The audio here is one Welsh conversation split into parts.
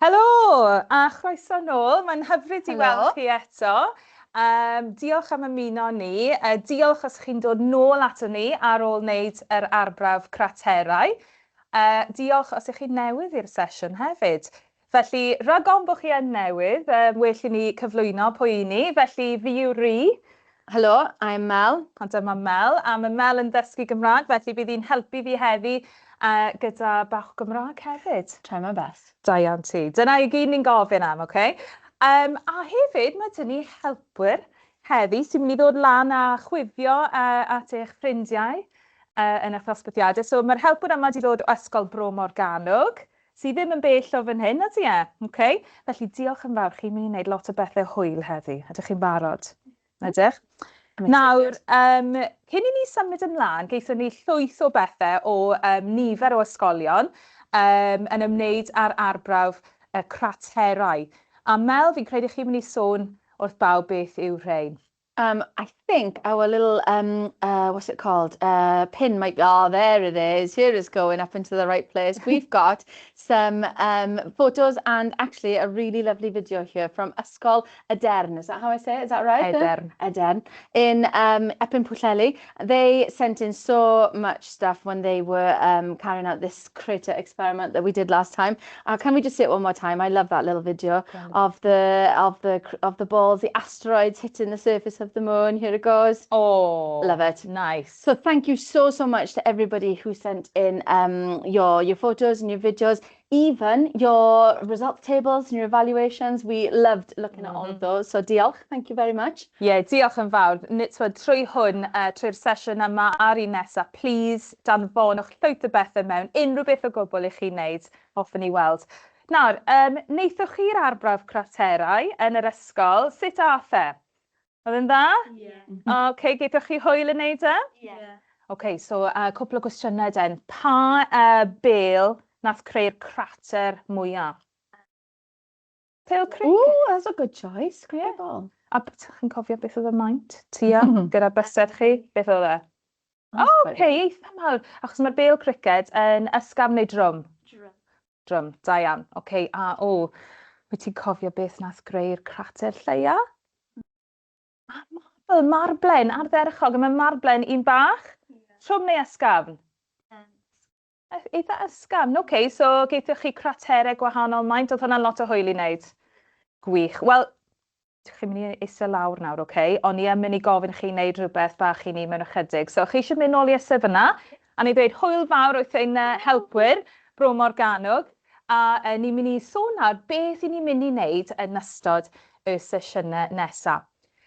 Helo a chroeso nôl. Mae'n hyfryd i weld chi eto. Diolch am ymuno ni. Diolch os chi'n dod nôl ato ni ar ôl wneud yr arbrawf craterau. Diolch os ych chi'n newydd i'r sesiwn hefyd. Felly, rhag ofn bod chi yn newydd, well i ni cyflwyno pwy i ni. Felly, fi yw Ri. Helo, I'm Mel. A dyma Mel, a mae Mel yn ddysgu Gymraeg, felly bydd hi'n helpu fi heddi gyda bach o Gymraeg hefyd. Try my best. Da iawn ti. Dyna i gyd ni'n gofyn am, oce? Okay? A hefyd, mae dyn ni helpwyr heddi sy'n mynd i ddod lan a chwifio at eich ffrindiau yn eich ddosbarthiadau. So mae'r helpwyr yma wedi dod o Ysgol Bro Morgannwg, sydd ddim yn bell o fan hyn, ydy e? Okay? Felly diolch yn fawr, chi'n mynd i wneud lot o bethau hwyl heddi. Ydych chi'n barod? Ydych? Nawr, cyn i ni symud ymlaen, gaethon ni llwyth o bethau o nifer o ysgolion yn ymwneud â'r arbrawf y craterau. A Mel, fi'n credu chi'n mynd i sôn wrth bawb beth yw rhain. I think our little, what's it called? Pin might be, oh, there it is. Here it's going up into the right place. We've got some photos and actually a really lovely video here from Ysgol Edern. Is that how I say it? Is that right? Edern. Edern. In up in Pwllheli. They sent in so much stuff when they were carrying out this crater experiment that we did last time. Can we just see it one more time? I love that little video of the balls, the asteroids hitting the surface of the moon. Here it goes. Oh, love it. Nice. So thank you so, so much to everybody who sent in your photos and your videos, even your result tables and your evaluations. We loved looking at all of those. So diolch, thank you very much. Ie, yeah, diolch yn fawr. Twyd, trwy hwn, trwy'r sesiwn yma a'r un nesaf, please danfonwch llwyth o bethau mewn, unrhyw beth o gwbl i chi wneud, hoffwn i weld. Nawr, wnaethoch chi'r arbrawf craterau yn yr ysgol, sut ath e? Oedd yn dda? Ie. Yeah. OK, gaethoch chi hwyl yn neud e? Ie. Yeah. OK, so cwpl o gwestiynau den. Pa bêl nath creu'r crater mwyaf? Pêl cricket? Ooh, that's a good choice. Cricket ball. A chi'n cofio beth oedd y maint? Tia, gyda bysedd chi? Beth oedd e? O, oh, OK, eitha mawr. Achos mae'r bêl cricket yn ysgafn neu drwm? Drwm. Drwm, da iawn. OK, a o, wyt ti'n cofio beth nath greu'r crater lleia? Ah, marble, marblen, ardderchog. A mae marblen un bach? Yeah. Trwm neu ysgafn? Eitha ysgafn. OK, so gaethoch chi craterau gwahanol maint. Oedd hwnna'n lot o hwyl i wneud. Gwych. Wel, chi'n mynd i eistedd lawr nawr, OK? Ond ni yn mynd i gofyn chi wneud rhywbeth bach i ni mewn ychydig. So, chi eisiau mynd nôl i eistedd fyna, a ni ddweud hwyl fawr wrth ein helpwyr, Bro Morgannwg, a ni'n mynd i sôn nawr beth i ni'n mynd i wneud yn ystod y sesiynau nesaf.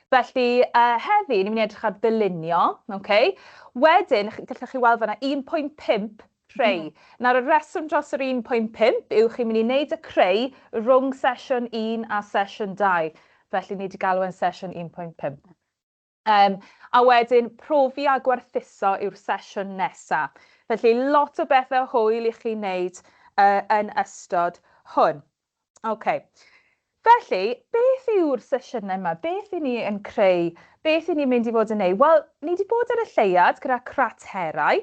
Felly, heddi, ni'n mynd i edrych ar ddylunio, okay? Wedyn, gallwch chi weld fyna 1.5 creu. Nawr, y reswm dros yr 1.5 yw chi'n mynd i wneud y creu rhwng sesiwn 1 a sesiwn 2. Felly, ni wedi galw yn sesiwn 1.5. A wedyn, profi a gwerthuso yw'r sesiwn nesaf. Felly, lot o bethau hwyl i chi wneud yn ystod hwn. OK. Felly, beth yw'r sesiynau yma? Beth i ni yn creu? Beth i ni'n mynd i fod yn neud? Wel, ni wedi bod ar y lleuad gyda craterau.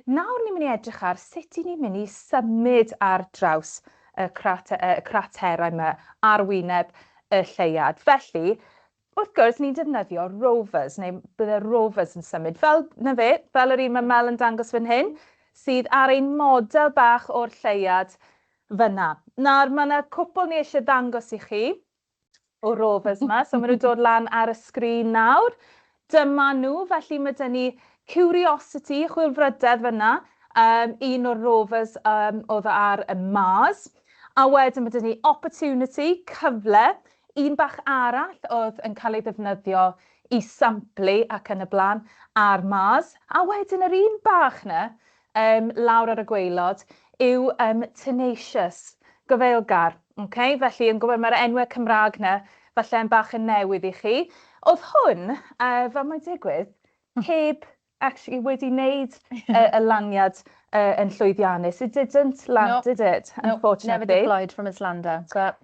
Nawr ni'n mynd i edrych ar sut i ni'n mynd i symud ar draws y craterau yma ar wyneb y lleuad. Felly, wrth gwrs, ni'n defnyddio rovers, neu bydde rovers yn symud. Fel, na fe, fel yr un mae Mel yn dangos fan hyn, sydd ar ein model bach o'r lleuad fyna. Nawr, mae yna cwpl ni eisiau dangos i chi o rovers yma, so maen nhw'n dod lan ar y sgrin nawr. Dyma nhw, felly mae dyn ni Curiosity, chwilfrydedd fyna, un o'r rovers oedd ar y Mars. A wedyn mae dyn ni Opportunity, cyfle, un bach arall oedd yn cael ei ddefnyddio i samplu ac yn y blaen ar Mars. A wedyn yr un bach na, lawr ar y gwaelod, yw Tenacious, gafaelgar. Okay? Felly, yn gwybod mae'r enwau Cymraeg na, falle yn bach yn newydd i chi. Oedd hwn, fel mae'n digwydd, heb actually wedi wneud y laniad yn llwyddiannus. It didn't land, No. did it? No, Unfortunately. never deployed from its lander. But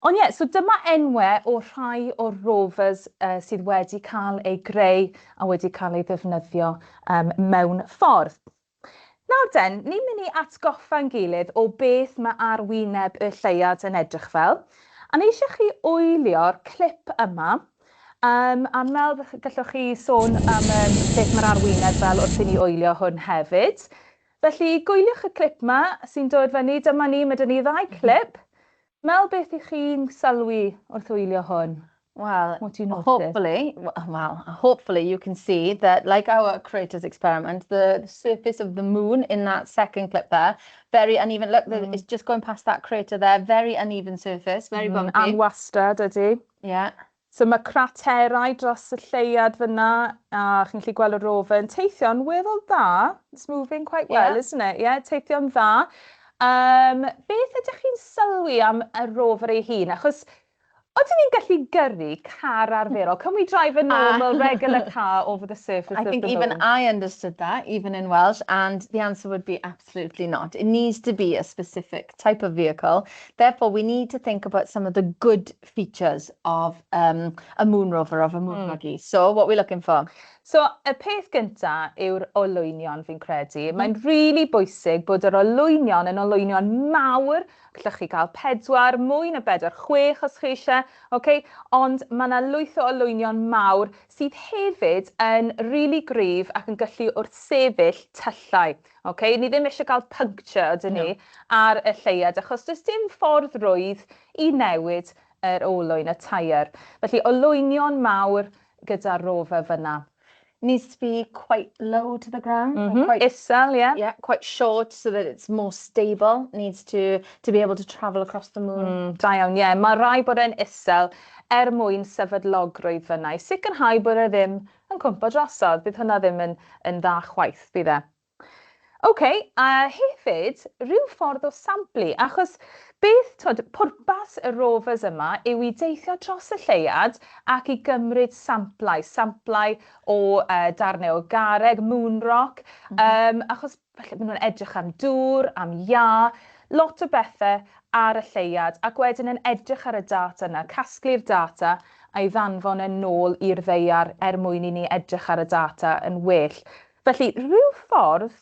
Ond ie, yeah, so dyma enwau o rhai o'r rovers sydd wedi cael eu greu a wedi cael eu ddefnyddio mewn ffordd. Nawr den, ni'n mynd i atgoffa'n gilydd o beth mae arwyneb y lleuad yn edrych fel. A ni eisiau chi wylio'r clip yma. A Mel, gallwch chi sôn am beth mae'r arwyneb fel wrth i ni wylio hwn hefyd. Felly, gwyliwch y clip yma sy'n dod fyny. Dyma ni, mae 'da ni ddau clip. Mel, beth i chi'n sylwi wrth wylio hwn? Well, What do you notice? Hopefully you can see that, like our craters experiment, the surface of the moon in that second clip there, very uneven. Look, it's just going past that crater there. Very uneven surface, very bumpy. Anwastad ydy. So mae craterau dros y lleuad fyna, a chi'n gallu gweld y rover yn teithio'n weddol dda. It's moving quite well, isn't it? Yeah, teithio'n dda. Beth ydych chi'n sylwi am y rover ei hun? Achos ydyn ni'n gallu gyrru car arferol? Can we drive a normal, regular car over the surface I of think the even moon? I understood that, even in Welsh, and the answer would be absolutely not. It needs to be a specific type of vehicle. Therefore, we need to think about some of the good features of a moon rover, of a moon buggy. So, what are we looking for? So, y peth gynta yw'r olwynion, fi'n credu. Mae'n rili really bwysig bod yr olwynion yn olwynion mawr. Gallwch chi gael pedwar, mwy na bedwar, chwech os chi eisiau. Okay? Ond mae yna lwyth o olwynion mawr sydd hefyd yn rili really gryf ac yn gallu wrthsefyll tyllau. Okay? Ni ddim eisiau cael puncture, ydyn ni, ar y lleuad, achos does dim ffordd rwydd i newid yr olwyn, y tyre. Felly, olwynion mawr gyda'r rover fyna. Needs to be quite low to the ground. Quite, Isel, yeah. Yeah, quite short so that it's more stable. Needs to be able to travel across the moon. Da iawn, ie. Yeah. Mae rhaid bod e'n isel er mwyn sefydlogrwydd fyna, i sicrhau bod e ddim yn cwmpo drosodd. Bydd hwnna ddim yn dda chwaith, bydd e. OK, a hefyd, rhyw ffordd o samplu, achos beth, twod, pwrpas y rovers yma yw i deithio dros y lleuad ac i gymryd samplau, samplau o darnau o garreg, moon rock, achos falle maen nhw'n edrych am dŵr, am iâ, lot o bethau ar y lleuad, ac wedyn yn edrych ar y data yna, casglu'r data a'i ddanfon yn nôl i'r ddaear er mwyn i ni edrych ar y data yn well. Felly, rhyw ffordd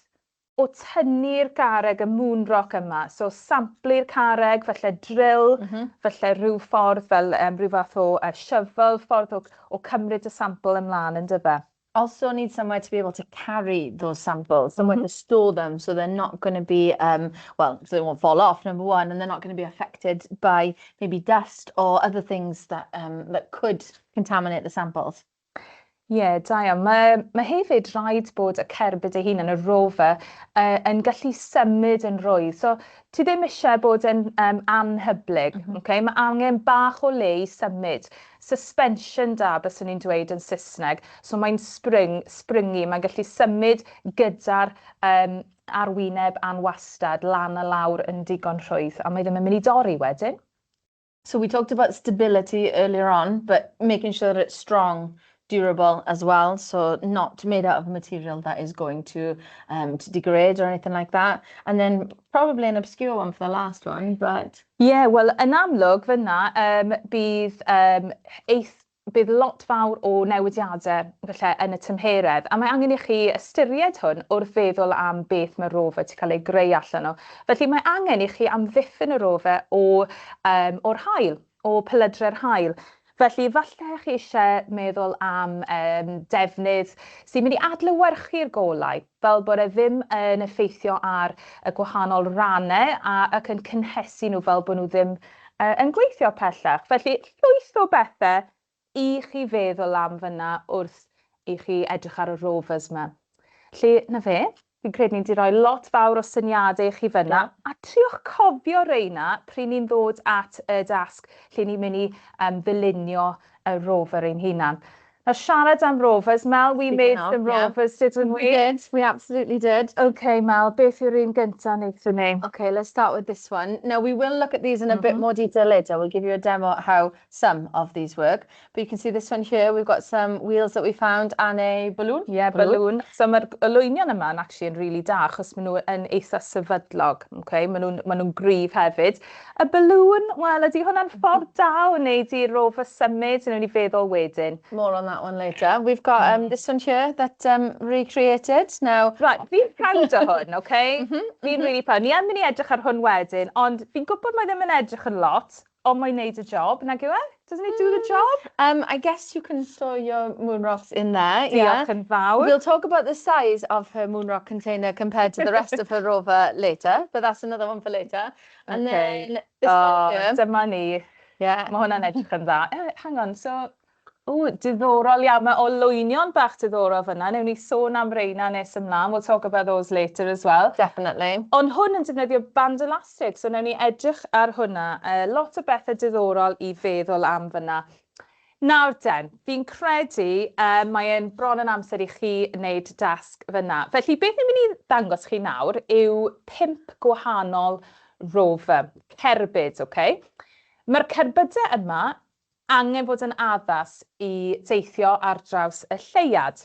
o tynnu'r garreg, y moon rock yma. So samplu'r carreg, falle drill, falle rhyw ffordd fel rhyw fath o shovel, ffordd o cymryd y sampl ymlaen yn dyfe. Also need somewhere to be able to carry those samples, somewhere to store them so they're not going to be, well, so they won't fall off, number one, and they're not going to be affected by maybe dust or other things that could contaminate the samples. Ie, yeah, da iawn. Mae hefyd rhaid bod y cerbyd ei hun yn y rover yn gallu symud yn rwydd. So, ti ddim eisiau bod yn anhyblyg. Okay? Mae angen bach o le i symud. Suspension da, byswn ni'n dweud yn Saesneg. So mae'n springy, mae'n gallu symud gyda'r arwyneb anwastad lan a lawr yn digon rhwydd. A mae ddim yn mynd i dorri wedyn. So we talked about stability earlier on, but making sure that it's strong, durable as well. So not made out of material that is going to degrade or anything like that. And then probably an obscure one for the last one, but Ie, yeah, wel, yn amlwg fyna, bydd lot fawr o newidiadau falle yn y tymheredd, a mae angen i chi ystyried hwn wrth feddwl am beth mae rover 'di cael ei greu allan o. Felly mae angen i chi amddiffyn y rover o'r haul, o pelydre'r haul. Felly falle chi eisiau meddwl am defnydd sy'n mynd i adlewyrchu'r golau, fel bod e ddim yn effeithio ar y gwahanol rannau ac yn cynhesu nhw fel bod nhw ddim yn gweithio pellach. Felly llwyth o bethau i chi feddwl am fyna wrth i chi edrych ar y rovers yma. Felly, 'na fe, fi'n credu ni wedi rhoi lot fawr o syniadau i chi fyna. A triwch cofio reina pryd ni'n ddod at y dasg lle ni'n mynd i ddylunio y rover ein hunan. Now, siarad am rovers, Mel, we Speaking made of, some rovers, didn't we? We did, we absolutely did. Okay, Mel, beth yw'r un gyntaf wnaethon ni? Okay, let's start with this one. Now, we will look at these in a bit more detail later. We'll give you a demo how some of these work. But you can see this one here, we've got some wheels that we found and a balloon. Yeah, balloon. So mae'r olwynion yma yn actually yn really da, achos maen nhw yn eitha sefydlog. Okay? Maen nhw gryf hefyd. Y balloon, wel, ydy hwnna'n ffordd da o wneud i'r rover symud? Wnawn ni feddwl wedyn. More on that that one later. We've got this one here that recreated. Now... Right, fi'n proud o hwn, okay? Fi'n really proud. Ni yn mynd i edrych ar hwn wedyn, ond fi'n gwybod mae ddim yn edrych yn lot, ond mae'n neud y job, nag yw e? Doesn't it do the job? I guess you can store your moon rocks in there. Diolch yn fawr. We'll talk about the size of her moon rock container compared to the rest of her rover later, but that's another one for later. And then this Oh, one here. Dyma ni. Yeah. Mae hwnna'n edrych yn dda. Hang on, so... O, diddorol iawn. Mae olwynion bach diddorol fyna. Newn ni sôn am reina nes ymlaen. We'll talk about those later as well. Definitely. Ond hwn yn defnyddio band elastig, so newn ni edrych ar hwnna. Lot o bethau diddorol i feddwl am fyna. Nawr den, fi'n credu mae e'n bron yn amser i chi wneud dasg fyna. Felly, beth ni'n mynd i ddangos chi nawr yw 5 gwahanol rover, cerbyd, okay? Mae'r cerbydau yma angen fod yn addas i deithio ar draws y lleuad.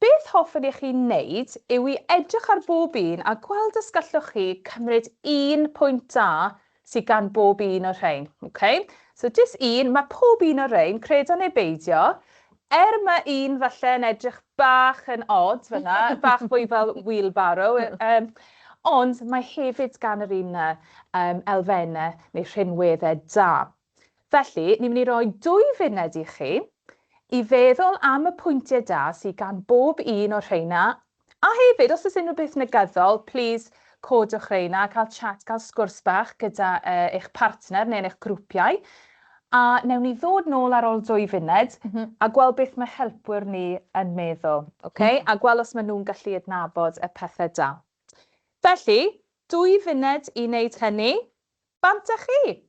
Beth hoffwn i chi wneud yw i edrych ar bob un a gweld os gallwch chi cymryd un pwynt da sydd gan bob un o'r rhain. Okay? So just un, mae pob un o'r rhain, credo neu beidio, er mae un falle yn edrych bach yn odd fyna, bach fwy fel wheelbarrow, ond mae hefyd gan yr un elfennau neu rhinweddau da. Felly, ni'n mynd i roi 2 funud i chi i feddwl am y pwyntiau da sydd gan bob un o'r rheina. A hefyd, os oes unrhyw beth negyddol, please codwch rheina, cael chat, cael sgwrs bach gyda eich partner neu eich grwpiau. A newn ni ddod nôl ar ôl 2 funud a gweld beth mae helpwyr ni yn meddwl. Okay? A gweld os maen nhw'n gallu adnabod y pethau da. Felly, 2 funud i wneud hynny. Bant â chi!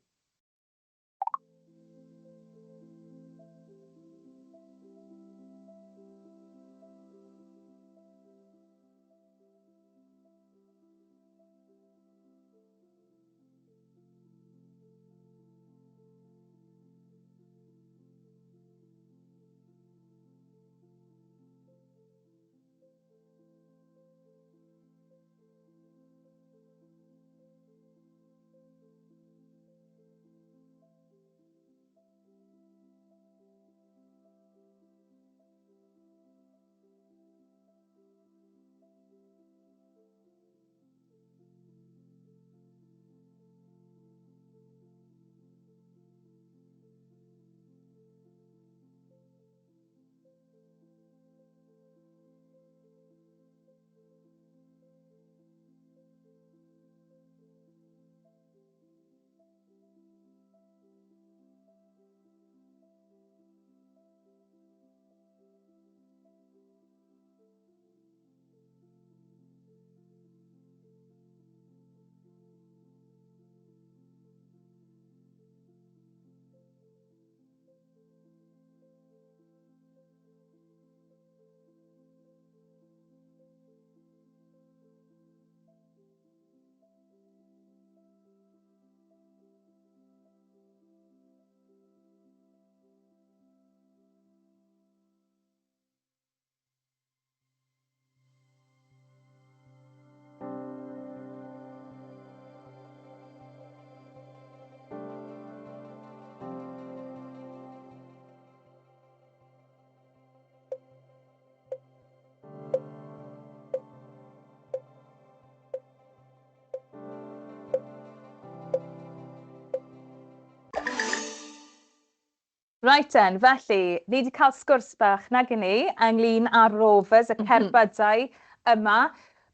Right then, felly, ni wedi cael sgwrs bach nag i ni ynglyn â'r rovers, y cerbydau yma.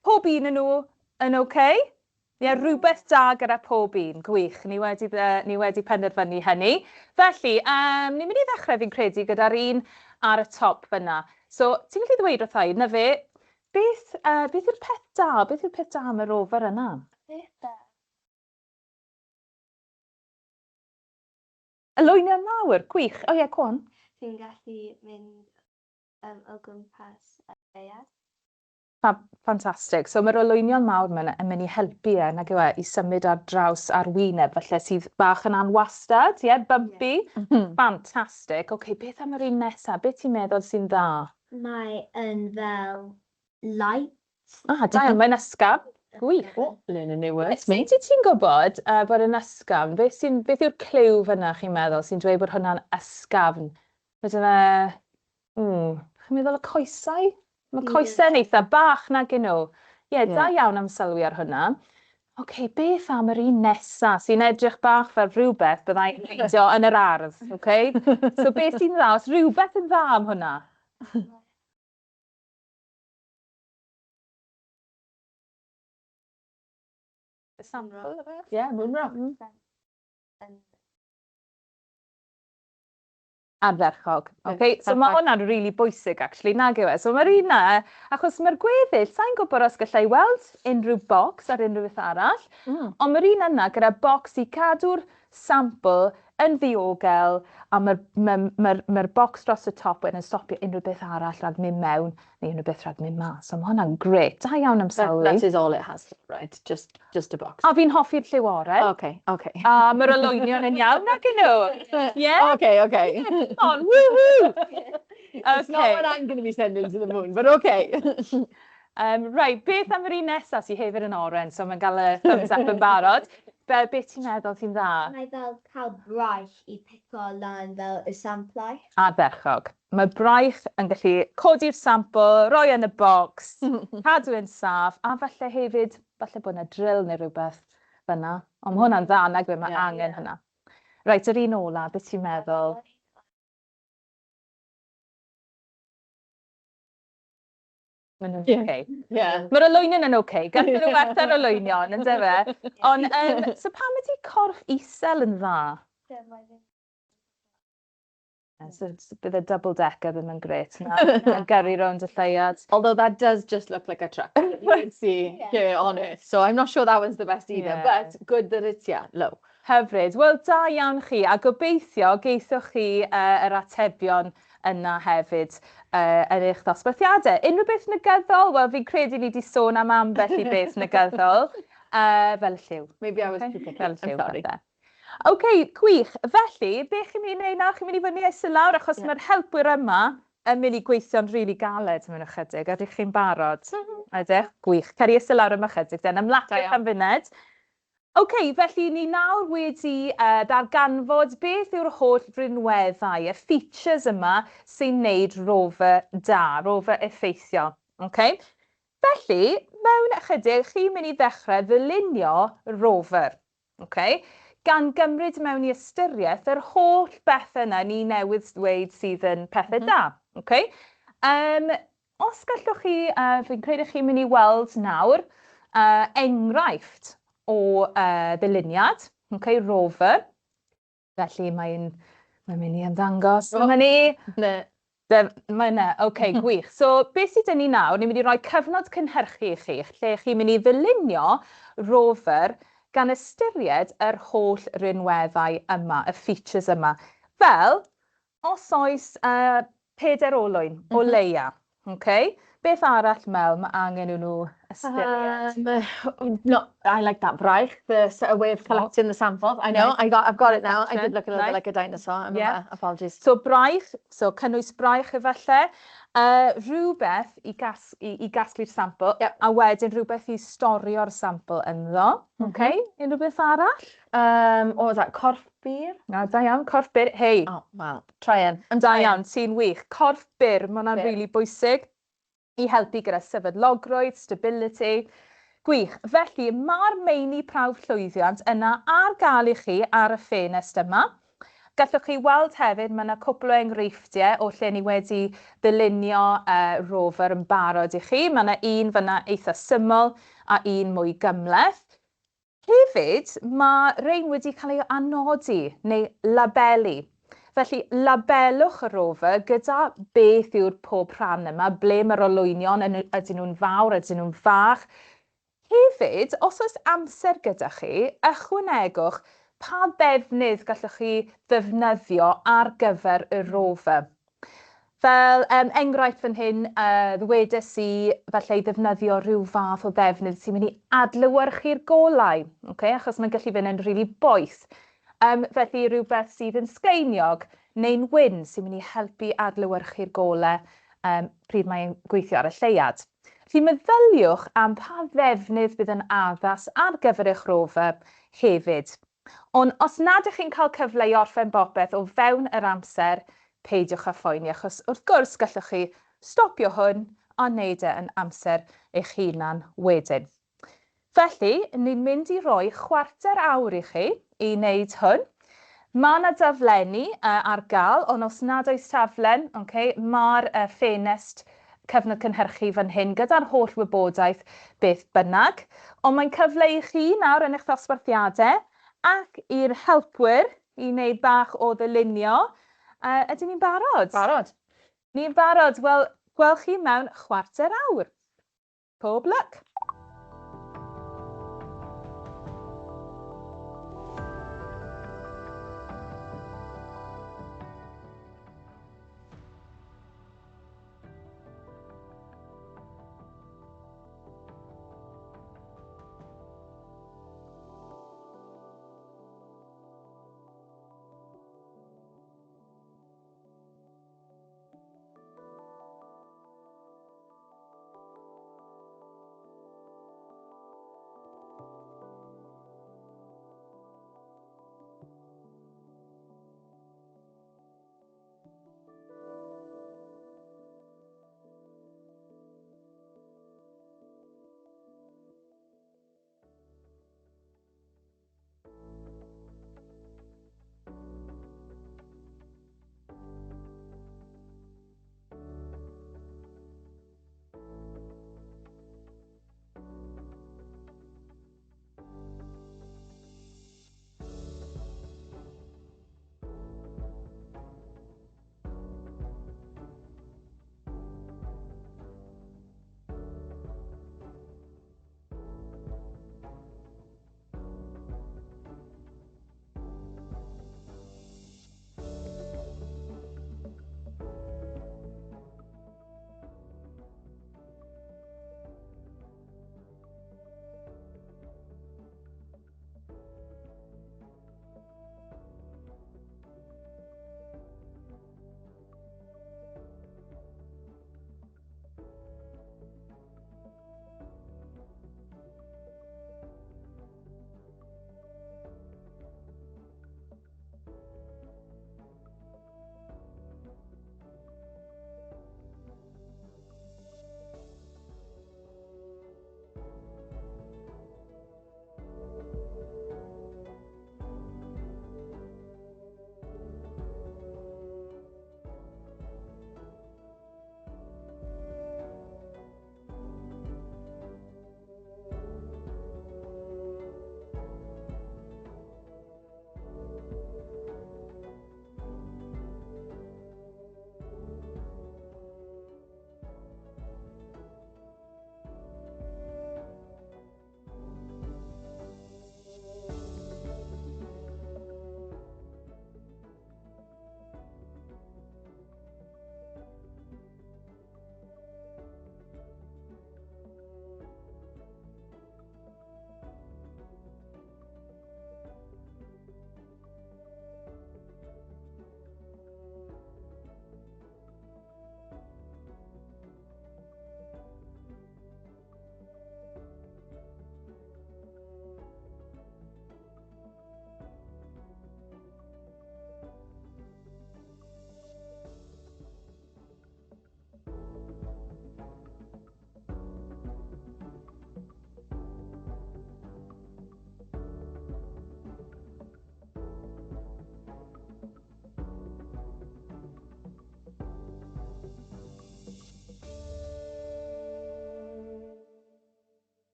Pob un yn nhw yn okay? Ie, rhywbeth da gyda pob un. Gwych, ni wedi penderfynu hynny. Felly, ni'n mynd i ddechrau fi'n credu gyda'r un ar y top fyna. So, ti'n gallu ddweud wrtha i, na fe, beth yw'r peth da? Beth yw'r peth da am y rover yna? Peth da. Y lwynion mawr, gwych. O ie, go on. Ti'n gallu mynd o gwmpas y lleuad. Fantastic. So mae'r olwynion mawr yma yn mynd i helpu e, nag yw e, i symud ar draws ar wyneb, falle sydd bach yn anwastad, ie, bumpy. Fantastic. OK, beth am yr un nesaf? Beth ti'n meddwl sy'n dda? Mae yn fel light. Ah, da iawn, mae'n ysgafn. Gwych. Oh, learn a new word. Sut wyt ti'n gwybod bod yn ysgafn? Beth yw'r cliw fyna, chi'n meddwl, sy'n dweud bod hwnna'n ysgafn? Mae fe... Mm. Chi'n meddwl y coesau? Mae coesau'n eitha bach nag yn nhw. Ie, yeah, da iawn am sylwi ar hwnna. Oce, okay, beth am yr un nesa sy'n edrych bach fel rhywbeth byddai'n ffeindio yn yr ardd, oce? Okay? So beth sy'n dda? Os rhywbeth yn dda am hwnna? The sample of it? Yeah, moon rock. Ardderchog. Okay, so mae hwnna'n rili really bwysig, actually, nag yw e? So mae'r un na, achos mae'r gweddill, sa'n gwybod os gallai weld unrhyw box ar unrhyw beth arall, ond mae'r un yna gyda box i cadw'r sampl yn ddiogel, a mae'r ma, ma, ma box dros y top wedyn yn stopio unrhyw beth arall rhag mynd mewn neu unrhyw beth rhag mynd mas. So mae hwnna'n grêt. Da iawn am sylwi. That is all it has, right? Just a box. A fi'n hoffi'r lliw oren. Okay, okay. A mae'r olwynion yn iawn, nag yn nhw? Yeah? Okay, okay. Yeah, come on, woohoo! Okay. It's not what I'm going to be sending to the moon, but okay. Right, beth am yr un nesaf sydd hefyd yn oren, so mae'n cael y thumbs up yn barod. Be, beth ti'n meddwl sy'n dda? Mae fel cael braich i pico lan fel y samplau. Ardderchog. Mae braich yn gallu codi'r sampl, roi yn y bocs, cadw yn saff, a falle hefyd, falle bod yna drill neu rhywbeth fyna. Ond mae hwnna'n dda, nag yw e? Mae angen hynna. Reit, yr un ola, beth ti'n meddwl? Maen nhw'n oce. Mae'r olwynion yn oce. Gallen nhw werth ar olwynion, yn dyfe? Ond, so pam ydy corff isel yn dda? So, bydd y double decker ddim yn grêt na. Yn gyrru rownd y lleuad. Although that does just look like a truck. You can see here on it. So I'm not sure that one's the best either, but good that it's, yeah, low. Hyfryd. Wel, da iawn chi, a gobeithio geithoch chi yr atebion yna hefyd yn eich ddosbarthiadau. Unrhyw beth negyddol? Wel, fi'n credu ni wedi sôn am ambell i beth negyddol, fel y lliw. Maybe I was too picky. Fel y lliw, I'm sorry. falle. OK, gwych. Felly, be chi'n mynd i wneud nawr? Chi'n mynd i fyny eistedd lawr, achos mae'r helpwyr yma yn mynd i gweithio'n rili galed mewn ychydig. Ydych chi'n barod? Ydych? Gwych. Cer i eistedd lawr am ychydig, den. Ymlaciwch am funud. OK, felly ni nawr wedi darganfod beth yw'r holl rinweddau, y features yma sy'n neud rover da, rover effeithiol. OK? Felly, mewn ychydig, chi'n mynd i ddechrau ddylunio rover. OK? Gan gymryd mewn i ystyriaeth yr holl bethau yna ni newydd ddweud sydd yn pethau da. OK? Os gallwch chi, fi'n credu chi'n mynd i weld nawr enghraifft o ddyluniad, okay, rover. Felly mae'n mynd i ymddangos. Dyma ni. Ne. Mae yna, oce, okay, gwych. So, beth sydd dyn ni nawr, ni'n mynd i roi cyfnod cynhyrchu i chi, lle chi'n mynd i ddylunio rover gan ystyried yr holl rinweddau yma, y features yma. Fel, os oes 4 olwyn o leia, okay? Beth arall, Mel, mae angen i nhw ystyried? No, I like that braich, the sort of way of collecting the samples. I know, I've got it now. I did look a little bit like a dinosaur. I'm aware, apologies. So braich, so cynnwys braich efallai, rhywbeth i gasglu'r sampl, a wedyn rhywbeth i storio'r sampl ynddo. Okay? Unrhyw beth arall? What was that, corff byr? Na, da iawn, corff byr, hei. Oh, well, try in. I'm Da trying. iawn, ti'n wych. Corff byr, mae hwnna'n rili bwysig i helpu gyda sefydlogrwydd, stability. Gwych. Felly, mae'r meini prawf llwyddiant yna ar gael i chi ar y ffenest yma. Gallwch chi weld hefyd, mae yna cwpl o enghreifftiau o lle ni wedi ddylunio rover yn barod i chi. Mae yna un fyna eitha syml a un mwy gymhleth. Hefyd, mae rhain wedi cael eu anodi neu labelu. Felly, labelwch y rover gyda beth yw'r pob rhan yma, ble mae'r olwynion, ydyn nhw'n fawr, ydyn nhw'n fach. Hefyd, os oes amser gyda chi, ychwanegwch pa ddefnydd gallwch chi ddefnyddio ar gyfer y rover. Fel enghraifft fan hyn, ddwedes i falle i ddefnyddio rhyw fath o ddefnydd sy'n mynd i adlewyrchu'r golau, okay? Achos mae'n gallu fynd yn rili boeth. Felly rhywbeth sydd yn sgleiniog neu'n wyn sy'n mynd i helpu adlewyrchu'r golau pryd mae'n gweithio ar y lleuad. Felly meddyliwch am pa ddefnydd bydd yn addas ar gyfer eich rover hefyd. Ond os nad ydych chi'n cael cyfle i orffen bopeth o fewn yr amser, peidiwch â phoeni, achos wrth gwrs gallwch chi stopio hwn a wneud e yn amser eich hunan wedyn. Felly, ni'n mynd i roi chwarter awr i chi i wneud hwn. Mae yna daflenni ar gael, ond os nad oes taflen, okay, mae'r ffenest cyfnod cynhyrchu fan hyn gyda'r holl wybodaeth beth bynnag. Ond mae'n cyfle i chi nawr yn eich ddosbarthiadau ac i'r helpwyr i wneud bach o ddylunio. Ydyn ni'n barod? Barod. Ni'n barod. Wel, gwel chi mewn chwarter awr. Pob lwc!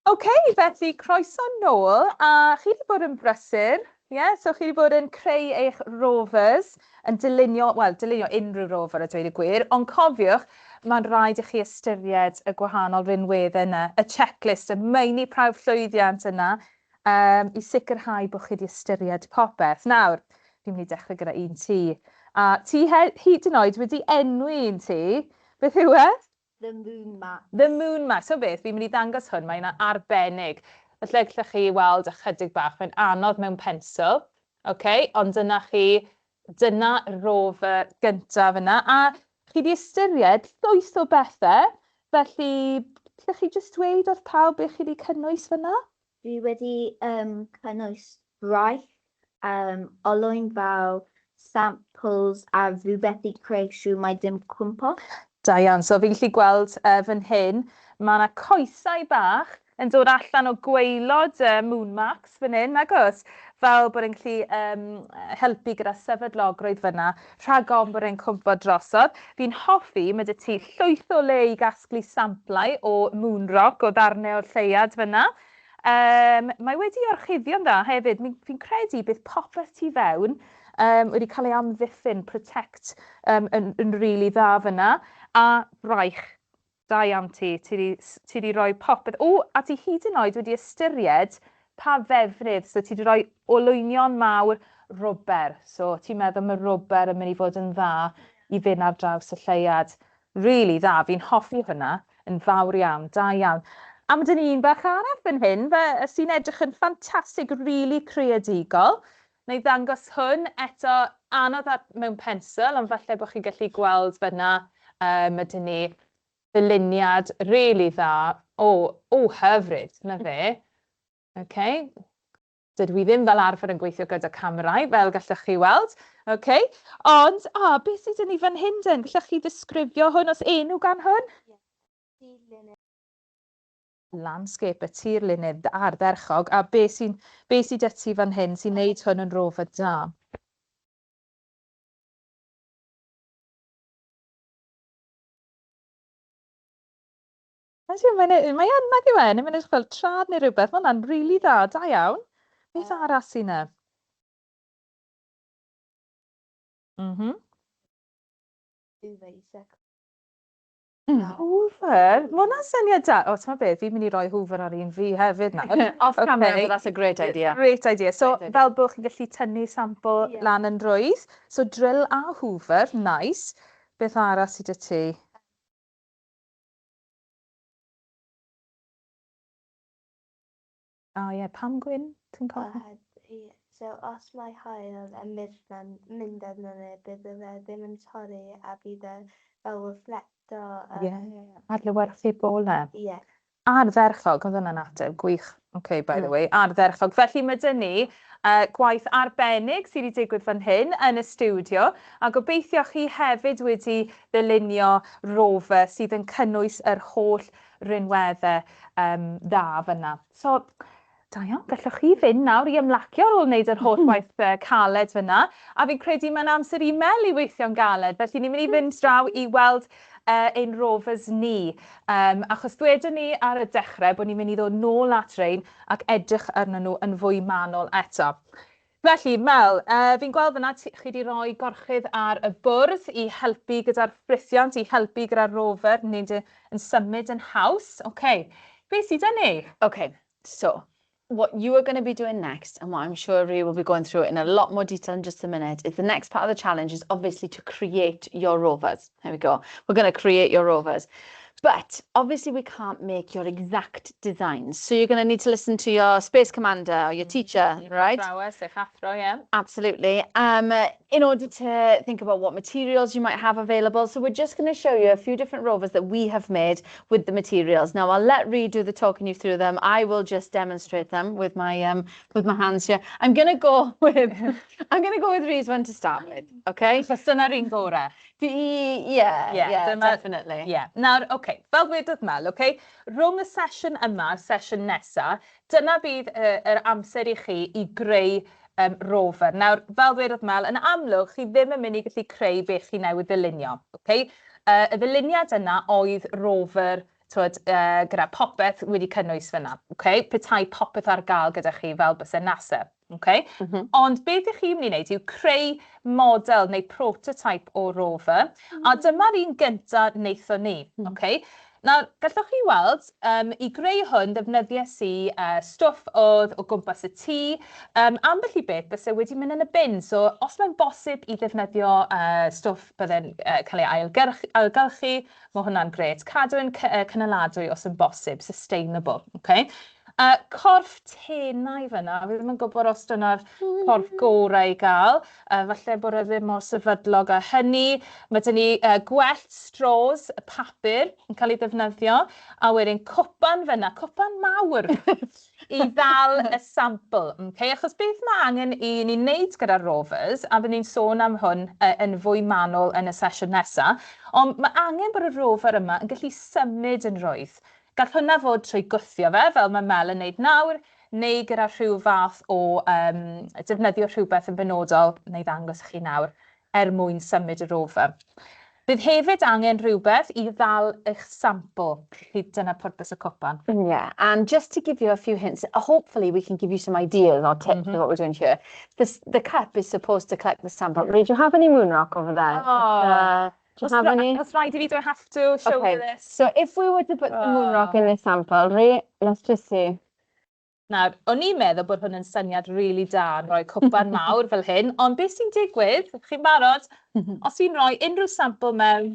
OK, felly croeso nôl, a chi wedi bod yn brysur, ie? Yeah? So chi wedi bod yn creu eich rovers, yn dylunio, wel, dylunio unrhyw rover a dweud y gwir, ond cofiwch, mae'n rhaid i chi ystyried y gwahanol rinweddau yna, y checklist, y meini prawf llwyddiant yna, um, i sicrhau bod chi wedi ystyried popeth. Nawr, fi'n mynd i dechrau gyda un ti. A ti hyd yn oed wedi enwi un ti. Beth yw e? The Moon Max. The Moon Max. So beth, fi'n mynd i ddangos hwn, mae'n arbennig. Felly gallwch chi weld ychydig bach, mae'n anodd mewn pensel, okay? Ond dyna chi, dyna rover gyntaf yna. A chi wedi ystyried llwyth o bethau, felly gallwch chi jyst dweud wrth pawb beth chi wedi cynnwys fyna? Dwi wedi um, cynnwys braich, um, olwyn fawr, samples a rhywbeth i creu siw mae dim cwmpo. Da iawn. So fi'n gallu gweld uh, fan hyn, mae yna coesau bach yn dod allan o gwaelod uh, Moon Max fan hyn, nag oes? Fel bod e'n gallu um, helpu gyda sefydlogrwydd fyna, rhag ofn bod e'n cwmpo drosodd. Fi'n hoffi, mae dy ti llwyth o le i gasglu samplau o Moon Rock, o ddarnau o'r lleuad fyna. Um, mae wedi orchuddio'n dda hefyd. Fi'n credu bydd popeth tu fewn um, wedi cael ei amddiffyn, protect, um, yn, yn rili really dda fyna. A braich, da iawn ti. Ti wedi ti di rhoi popeth. O, a ti hyd yn oed wedi ystyried pa ddefnydd. So ti wedi rhoi olwynion mawr rwber. So ti'n meddwl mae rwber yn mynd i fod yn dda i fynd ar draws y lleuad. Rili dda, fi'n hoffi hwnna yn fawr iawn, da iawn. A ma' 'da ni un bach arall fan hyn, fe sy'n edrych yn ffantastig, rili creadigol. Wna i ddangos hwn eto, anodd ar, mewn pensel, ond falle bod chi'n gallu gweld fan'na. Um, mae 'da ni ddyluniad rili dda. O, o, hyfryd, 'na fe. Okay. Dydw i ddim fel arfer yn gweithio gyda camerâu, fel gallwch chi weld. Okay. Ond, o, oh, beth sydd yn ni fan hyn den? Gallwch chi ddisgrifio hwn os enw gan hwn? Tirlunydd. Landscape, y tirlunydd ardderchog. A beth sy'n be sy 'da ti fan hyn sy'n neud hwn yn rover da? Ydy, mae'n e- mae yn, nag yw e? Neu mae'n edrych fel trad neu rhywbeth. Mae hwnna'n rili dda, da iawn. Beth arall sy'n yna? Mhm. Hoover? Mae hwnna'n syniad da. O, ti'n beth, fi'n mynd i roi Hoover ar un fi hefyd nawr. Off camera, but that's a great idea. Great idea. So, Great idea. fel bod chi'n gallu tynnu sampl Ie. lan yn rwydd. So, drill a Hoover, nice. Beth arall sydd 'da ti? O ie, pam gwyn? Ti'n cofio? Ie. So os mae haul yn mynd yn mynd arno fe, bydd e ddim yn torri a bydd e fel reflecto. Ie, yeah, adlewyrchu golau. Ie. Yeah. Ardderchog, oedd hwnna'n ateb gwych. OK, by the way, ardderchog. Felly mae dyn ni gwaith arbennig sydd wedi digwydd fan hyn yn y stiwdio, a gobeithio chi hefyd wedi ddylunio rover sydd yn cynnwys yr holl rinweddau um, dda fyna. So, da iawn, gallwch chi fynd nawr i ymlacio ar ôl wneud yr holl waith caled fyna. A fi'n credu mae'n amser i Mel i weithio'n galed, felly ni'n mynd i fynd draw i weld ein rovers ni. Um, achos ddwedon ni ar y dechrau bod ni'n mynd i ddod nôl at rein ac edrych arnyn nhw yn fwy manwl eto. Felly, Mel, uh, fi'n gweld fyna chi wedi rhoi gorchudd ar y bwrdd i helpu gyda'r ffrithiant, i helpu gyda'r rover, wneud yn symud yn haws. OK, beth sydd 'da ni? OK, so what you are going to be doing next, and what I'm sure Rhi will be going through in a lot more detail in just a minute, is the next part of the challenge is obviously to create your rovers. There we go. We're going to create your rovers. But obviously we can't make your exact designs. So you're going to need to listen to your space commander or your teacher, right? Athrawes, eich athro, ie. Absolutely. In order to think about what materials you might have available. So we're just going to show you a few different rovers that we have made with the materials. Now I'll let Rhi do the talking you through them. I will just demonstrate them with my hands here. I'm going to go with Rhi's one to start with, okay? Achos dyna'r un gorau. Yeah, Yeah, definitely. Ie. Yeah. Nawr, oce, okay, fel gwedodd Mel, oce, okay, rhwng y sesiwn yma a'r sesiwn nesa, dyna bydd yr amser i chi i greu rover. Nawr, fel dwedodd Mel, yn amlwg, chi ddim yn mynd i gallu creu beth chi newydd ddylunio. Okay? Y ddyluniad yna oedd rover Twyd, gyda popeth wedi cynnwys fyna. Okay? Petai popeth ar gael gyda chi fel byse NASA. Okay? Ond beth ych chi'n mynd i wneud yw creu model neu prototype o rover. A dyma'r un gyntaf wnaethon ni. Okay? Nawr, gallwch chi weld, i greu hwn, ddefnyddiais i stwff oedd o gwmpas y tŷ, ambell i beth byse wedi mynd yn y bin. So, os mae'n bosib i ddefnyddio stwff bydde'n cael ei ailgylchu, mae hwnna'n grêt. Cadw yn cynaladwy os yn bosib, sustainable. Okay? Corff tenau fyna, fi ddim yn gwybod os dyna'r corff gorau i gael. Falle bod e ddim mor sefydlog â hynny. Mae 'da ni gwellt, straws, y papur yn cael ei ddefnyddio. A wedyn cwpan fyna, cwpan mawr i ddal y sampl. Okay? Achos beth mae angen i ni wneud gyda'r rovers, a byddwn ni'n sôn am hwn yn fwy manwl yn y sesiwn nesaf, ond mae angen bod y rover yma yn gallu symud yn rhwydd. Gall hwnna fod trwy gwthio fe, fel mae Mel yn wneud nawr, neu gyda rhyw fath o defnyddio rhywbeth yn benodol, neu ddangos i chi nawr, er mwyn symud y rover. Bydd hefyd angen rhywbeth i ddal eich sampl. Felly dyna pwrpas y cwpan. Yeah, and just to give you a few hints, hopefully we can give you some ideas or tips of what we're doing here. The cup is supposed to collect the sample. Do you have any moon rock over there? Oh. Do you have any? Os rhaid i fi, do I have to show Okay. you this? So if we were to put the moon rock in this sample, Rhi, let's just see. Nawr, o'n i'n meddwl bod hwn yn syniad really da yn rhoi cwpan mawr fel hyn, ond beth sy'n digwydd, chi'n barod, os i'n rhoi unrhyw sampl mewn,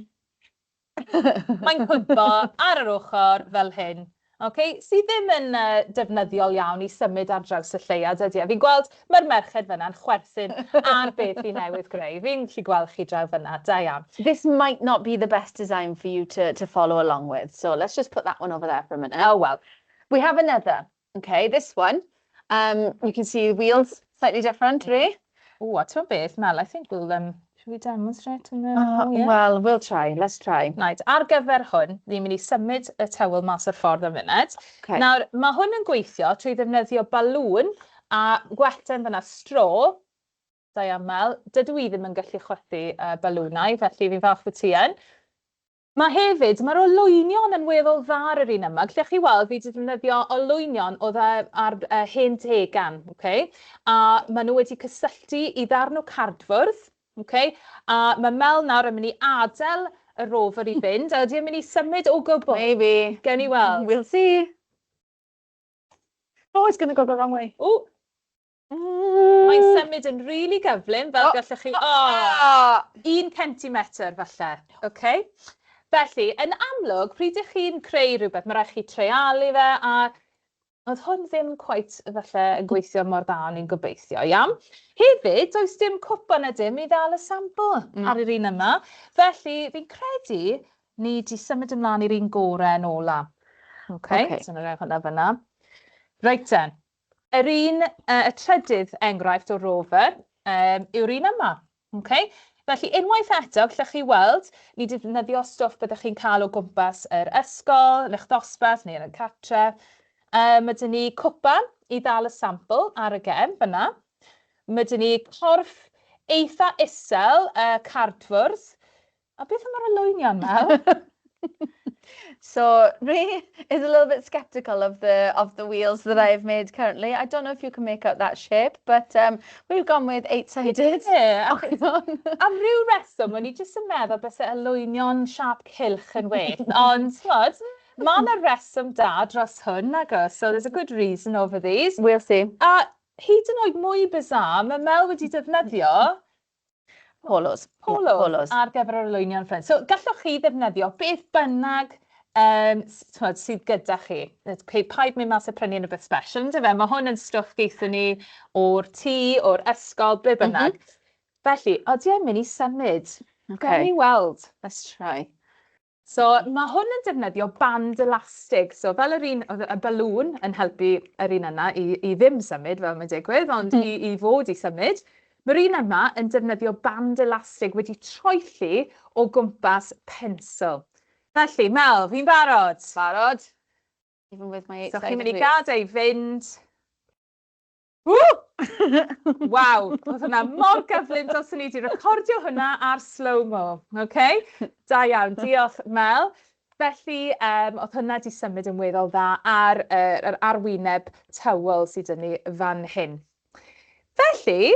mae'n cwympo ar yr ochr fel hyn. Okay? Sydd ddim yn defnyddiol iawn i symud ar draws y lleuad, ydy e? Fi'n gweld mae'r merched fyna'n chwerthin ar beth fi newydd greu. Fi'n gallu gweld chi draw fyna, da iawn. This might not be the best design for you to follow along with. So let's just put that one over there for a minute. Oh, well. We have another. Okay, this one. You can see the wheels slightly different, really. Oh, a ti'n beth, Mel, I think we'll, should we demonstrate on the oh, yeah. Well, we'll try. Let's try. Right, ar gyfer hwn, ni'n mynd i symud y tywel mas o'r ffordd am funud. Okay. Nawr, mae hwn yn gweithio trwy ddefnyddio balŵn a gwellten fyna straw. Da iawn, Mel. Dydw i ddim yn gallu chwythu balwnau, felly fi'n falch bod ti yn. Mae hefyd, mae'r olwynion yn weddol dda ar yr un yma. Gallech chi weld fi wedi defnyddio olwynion oedd ar hen tegan, okay? A maen nhw wedi cysylltu i ddarn o cardfwrdd, okay? A mae Mel nawr yn mynd i adael y rover i fynd, a ydy e'n mynd i symud o gwbl? Maybe. Gewn ni weld. We'll see. Oh, it's going to go the wrong way. O, mae'n symud yn really really gyflym, fel gallech chi. Oh, 1 centimetr falle, okay? Felly, yn amlwg, pryd ych chi'n creu rhywbeth, mae rhaid chi treialu fe, a oedd hwn ddim quite falle yn gweithio mor dda o'n i'n gobeithio, iawn? Hefyd, does dim cwpan na dim i ddal y sampl ar yr un yma. Felly, fi'n credu ni di symud ymlaen i'r un gorau yn ola. Okay, so na hwnna fyna. Reit then, yr un, y trydydd enghraifft o rover yw'r un yma. Okay? Felly, unwaith eto, gallwch chi weld, ni defnyddio stwff byddwch chi'n cael o gwmpas yr ysgol, yn eich dosbarth neu yn y cartre. Mae 'da ni cwpan i ddal y sampl ar y gefn fyna. Mae 'da ni corff eitha isel, cardfwrdd. A beth am yr olwynion, Mel? So Rhi is a little bit skeptical of the wheels that I've made currently. I don't know if you can make out that shape, but we've gone with eight-sided. Ie, am ryw reswm, o'n i jyst yn meddwl byse olwynion siâp cylch yn well. Ond, t'mod, mae yna reswm da dros hwn, nag oes? So there's a good reason over these. We'll see. A hyd yn oed mwy bizarre, mae Mel wedi defnyddio Polos. Yeah, polos polos. ar gyfer yr olwynion ffrind. So gallwch chi ddefnyddio beth bynnag t'mod, sydd gyda chi. Okay, paid mynd mas a prynu unrhyw beth special, yndyfe? Mae hwn yn stwff geithon ni o'r tŷ, o'r ysgol, ble bynnag. Felly, odi e'n mynd i symud? Gawn ni weld. Let's try. So mae hwn yn defnyddio band elastig. So fel yr un, oedd y balŵn yn helpu yr un yna i ddim symud, fel mae'n digwydd, ond i fod i symud. Mae'r un yma yn defnyddio band elastig wedi troelli o gwmpas pensel. Felly, Mel, fi'n barod. Barod. Even with my So eight-sided chi'n mynd i wheels. gadael i fynd. Woo! Waw, oedd hwnna mor gyflym dylswn ni wedi recordio hwnna ar slow-mo. Okay? Da iawn, diolch, Mel. Felly, oedd hwnna 'di symud yn weddol dda ar yr arwyneb tywel sydd 'da ni fan hyn. Felly,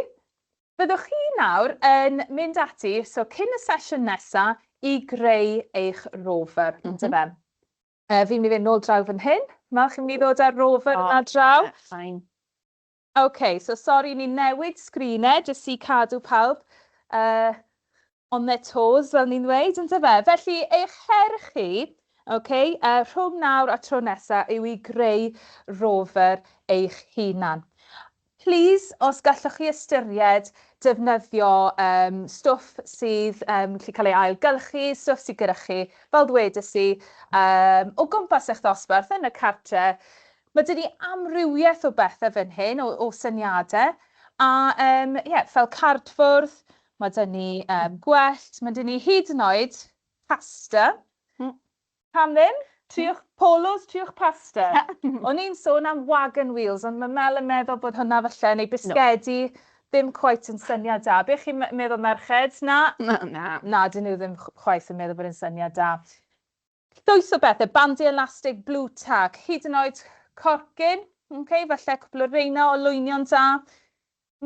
byddwch chi nawr yn mynd ati, so cyn y sesiwn nesa, i greu eich rover, mm -hmm. Fe? Fi'n mynd i fynd nôl draw fan hyn. Mel, chi'n mynd i ddod â'r rover yna draw? Yeah, fine. OK, so sori, ni'n newid sgrinau jyst i cadw pawb on their toes, fel ni'n dweud, yn dyfe? Felly, eich her chi, OK, rhwng nawr a tro nesaf yw i greu rover eich hunan. Please, os gallwch chi ystyried defnyddio stwff sydd gallu cael ei ailgylchu, stwff sydd gyda chi, fel ddwedes i, o gwmpas eich dosbarth yn y cartre. Mae 'da ni amrywiaeth o bethau fan hyn, o syniadau, a yeah, fel cardfwrdd, mae 'da ni gwellt, mae 'da ni hyd yn oed pasta. Pam ddim? Triwch polos, triwch pasta. O'n i'n sôn am wagon wheels, ond mae Mel yn meddwl bod hwnna falle, neu bisgedi, ddim quite yn syniad da. Be chi'n meddwl, merched? Na? Na. Na. Na, dyn nhw ddim chwaith yn meddwl bod e'n syniad da. Llwyth o bethau, bandiau elastig, blue tack, hyd yn oed corcyn, okay, falle cwpl o reina o lwynion da.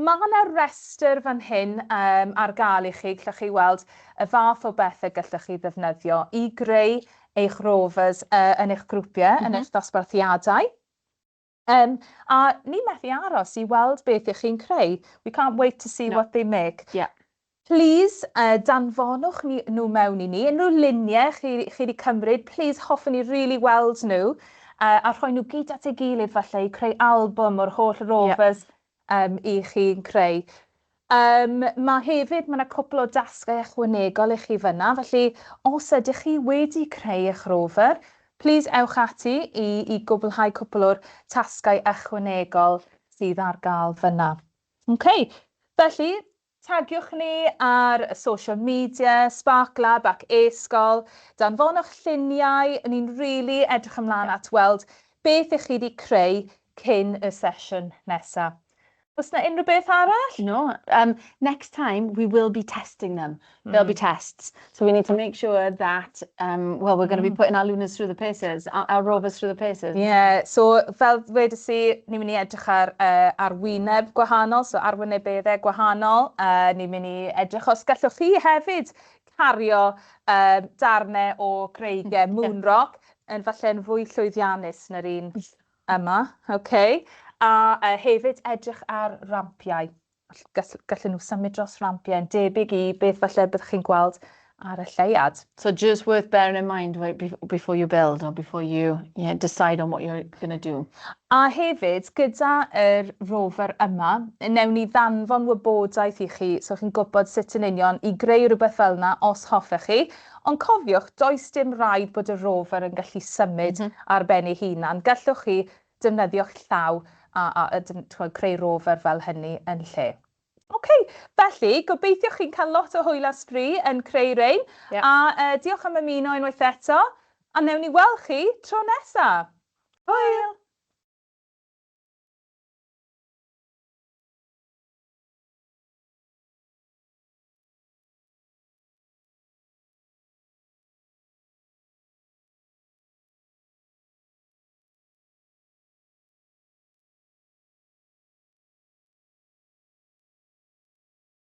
Mae yna restr fan hyn ar gael i chi, gallwch chi weld y fath o bethau gallwch chi ddefnyddio i greu eich rovers yn eich grwpiau, yn eich dosbarthiadau. A ni methu aros i weld beth ych chi'n creu. We can't wait to see No. what they make. Please, danfonwch nhw mewn i ni. Unrhyw luniau chi wedi cymryd, please, hoffwn ni really weld nhw. A rhoi nhw gyd at ei gilydd falle i creu album o'r holl rovers i chi'n creu. Mae hefyd, mae yna cwpl o dasgau ychwanegol i chi fyna, felly os ydych chi wedi creu eich rover, please ewch ati i gwblhau cwpl o'r tasgau ychwanegol sydd ar gael fyna. Okay. Felly, tagiwch ni ar social media, SparkLab ac e-sgol, danfonwch lluniau, ni'n really edrych ymlaen at weld beth ych chi wedi creu cyn y sesiwn nesaf. Oes yna unrhyw beth arall? No. Next time we will be testing them. There'll be tests. So we need to make sure that, well, we're going to be putting our lunars through the paces, our rovers through the paces. Yeah, so fel dwedes i, ni'n mynd i edrych ar arwyneb gwahanol, so arwynebeddau gwahanol. Ni'n mynd i edrych os gallwch chi hefyd cario darnau o greigiau moon rock yn falle'n fwy llwyddiannus na'r un yma. Okay. A hefyd edrych ar rampiau. Gallen nhw symud dros rampiau yn debyg i beth falle byddwch chi'n gweld ar y lleuad. So just worth bearing in mind before you build or before you, yeah, decide on what you're going to do. A hefyd, gyda yr rover yma, newn ni ddanfon wybodaeth i chi, so chi'n gwybod sut yn union i greu rhywbeth fel yna os hoffech chi. Ond cofiwch, does dim rhaid bod y rover yn gallu symud ar ben ei hunan. Gallwch chi defnyddio'ch llaw a creu rover fel hynny yn lle. OK, felly, gobeithio chi'n cael lot o hwyl a sbri yn creu rein. A diolch am ymuno unwaith eto. A newn ni weld chi tro nesaf. Hwyl!